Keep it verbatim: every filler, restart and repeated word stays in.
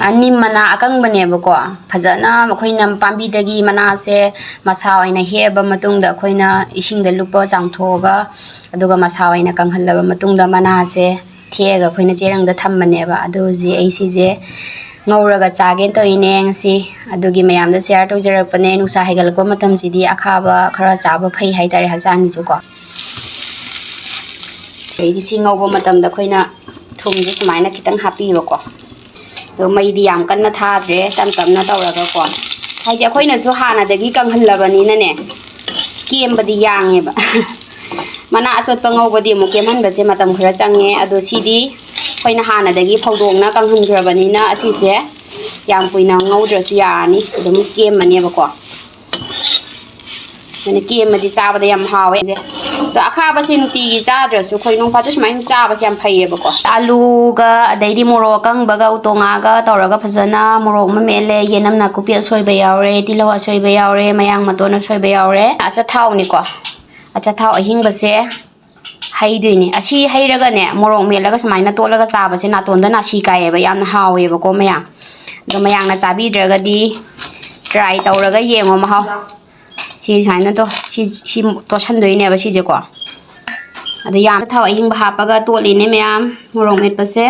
ꯅꯤꯝ ꯃꯅꯥ ꯑꯀꯪꯕꯅꯦꯕꯀꯣ꯫ ꯐꯖꯅ ꯑꯩꯈꯣꯏꯅ ꯄꯥꯝꯕꯤꯗꯒꯤ ꯃꯅꯥꯁꯦ ꯃꯁꯥ ꯑꯣꯏꯅ ꯍꯦꯛꯑꯕ ꯃꯇꯨꯡꯗ, ꯑꯩꯈꯣꯏꯅ ꯏꯁꯤꯡꯗ ꯂꯨꯞꯄ ꯆꯥꯝꯊꯣꯛꯑꯒ, ꯑꯗꯨꯒ ꯃꯁꯥ ꯑꯣꯏꯅ ꯀꯪꯍꯜꯂꯕ ꯃꯇꯨꯡꯗ, ꯃꯅꯥꯁꯦ ꯊꯦꯛꯑꯒ ꯑꯩꯈꯣꯏꯅ ꯆꯦꯔꯪꯗ ꯊꯝꯕꯅꯦꯕ꯫ ꯑꯗꯨ ꯍꯧꯖꯤꯛ ꯑꯩ ꯁꯤꯁꯦ ꯉꯧꯔꯒ ꯆꯥꯒꯦꯅ ꯇꯧꯔꯤꯅꯦ ꯉꯁꯤ꯫ ꯑꯗꯨꯒꯤ ꯃꯌꯥꯝꯗ ꯁꯤꯌꯥꯔ ꯇꯧꯖꯔꯛꯄꯅꯦ꯫ ꯅꯨꯡꯁꯥ ꯍꯦꯟꯒꯠꯂꯛꯄ ꯃꯇꯝꯁꯤꯗꯤ ꯑꯈꯥꯕ ꯈꯔ ꯆꯥꯕ ꯐꯩ ꯍꯥꯏꯇꯥꯔꯦ, ꯍꯛꯆꯥꯡꯒꯤꯁꯨꯀꯣ꯫ ꯑꯗꯩꯗꯤ ꯁꯤ ꯉꯧꯕ ꯃꯇꯝꯗ ꯑꯩꯈꯣꯏꯅ ꯊꯨꯝꯁꯦ ꯁꯨꯃꯥꯏꯅ ꯈꯤꯇꯪ ꯍꯥꯞꯄꯤꯕꯀꯣ꯫ ꯑꯗꯣ ꯃꯩꯗꯤ ꯌꯥꯝ ꯀꯟꯅ ꯊꯥꯗ꯭ꯔꯦ, ꯇꯞ ꯇꯞꯅ ꯇꯧꯔꯒꯀꯣ꯫ ꯍꯥꯏꯗꯤ ꯑꯩꯈꯣꯏꯅꯁꯨ ꯍꯥꯟꯅꯗꯒꯤ ꯀꯪꯍꯜꯂꯕꯅꯤꯅꯅꯦ, ꯀꯦꯝꯕꯗꯤ ꯌꯥꯡꯉꯦꯕ꯫ ꯃꯅꯥ ꯑꯆꯣꯠꯄ ꯉꯧꯕꯗꯤ ꯑꯃꯨꯛ ꯀꯦꯝꯍꯟꯕꯁꯦ ꯃꯇꯝ ꯈꯔ ꯆꯪꯉꯦ꯫ ꯑꯗꯣ ꯁꯤꯗꯤ ꯑꯩꯈꯣꯏꯅ ꯍꯥꯟꯅꯗꯒꯤ ꯐꯧꯗꯣꯛꯅ ꯀꯪꯍꯟꯈ꯭ꯔꯕꯅꯤꯅ, ꯑꯁꯤꯁꯦ ꯌꯥꯝ ꯀꯨꯏꯅ ꯉꯧꯗ꯭ꯔꯁꯨ ꯌꯥꯔꯅꯤ, ꯑꯗꯨꯝ ꯀꯦꯝꯃꯅꯦꯕꯀꯣ꯫ ꯑꯗꯨꯅ ꯀꯦꯝꯃꯗꯤ ꯆꯥꯕꯗ ꯌꯥꯝ ꯍꯥꯎꯋꯦ꯫ ꯑꯗꯣ ꯑꯈꯥꯕꯁꯦ ꯅꯨꯡꯇꯤꯒꯤ ꯆꯥꯗ꯭ꯔꯁꯨ, ꯑꯩꯈꯣꯏ ꯅꯣꯡ ꯐꯥꯗꯣꯛ ꯁꯨꯃꯥꯏꯅ ꯆꯥꯕꯁꯦ ꯌꯥꯝ ꯐꯩꯌꯦꯕꯀꯣ꯫ ꯑꯂꯨꯒ, ꯑꯗꯩꯗꯤ ꯃꯣꯔꯣꯛ ꯑꯀꯪꯕꯒ, ꯎꯇꯣꯡ ꯉꯥꯒ ꯇꯧꯔꯒ ꯐꯖꯅ ꯃꯣꯔꯣꯛ ꯑꯃ ꯃꯦꯠꯂꯦ꯫ ꯌꯦꯅꯝ ꯅꯥꯀꯨꯞꯄꯤ ꯑꯁꯣꯏꯕ ꯌꯥꯎꯔꯦ, ꯇꯤꯜꯍꯧ ꯑꯁꯣꯏꯕ ꯌꯥꯎꯔꯦ, ꯃꯌꯥꯡ ꯃꯇꯣꯟ ꯑꯁꯣꯏꯕ ꯌꯥꯎꯔꯦ, ꯑꯆꯥꯊꯥꯎꯅꯤꯀꯣ꯫ ꯑꯆꯥꯊꯥꯎ ꯑꯍꯤꯡꯕꯁꯦ ꯍꯩꯗꯣꯏꯅꯤ꯫ ꯑꯁꯤ ꯍꯩꯔꯒꯅꯦ, ꯃꯣꯔꯣꯛ ꯃꯦꯠꯂꯒ ꯁꯨꯃꯥꯏꯅ ꯇꯣꯠꯂꯒ ꯆꯥꯕꯁꯦ ꯅꯥꯇꯣꯟꯗ ꯅꯥꯁꯤ ꯀꯥꯏꯌꯦꯕ, ꯌꯥꯝꯅ ꯍꯥꯎꯋꯦꯕꯀꯣ ꯃꯌꯥꯝ꯫ ꯑꯗꯣ ꯃꯌꯥꯝꯅ ꯆꯥꯕꯤꯗ꯭ꯔꯒꯗꯤ ꯇ꯭ꯔꯥꯏ ꯇꯧꯔꯒ ꯌꯦꯡꯉꯣ ꯃꯍꯥꯎ꯫ ꯁꯤ ꯁꯨꯃꯥꯏꯅ ꯇꯣ-, ꯁꯤ, ꯁꯤ ꯇꯣꯠꯁꯟꯗꯣꯏꯅꯦꯕ ꯁꯤꯁꯦꯀꯣ꯫ ꯑꯗꯣ ꯌꯥꯝ ꯊꯥꯎ ꯑꯍꯤꯡꯕ ꯍꯥꯞꯄꯒ ꯇꯣꯠꯂꯤꯅꯦ ꯃꯌꯥꯝ, ꯃꯣꯔꯣꯛ ꯃꯦꯠꯄꯁꯦ꯫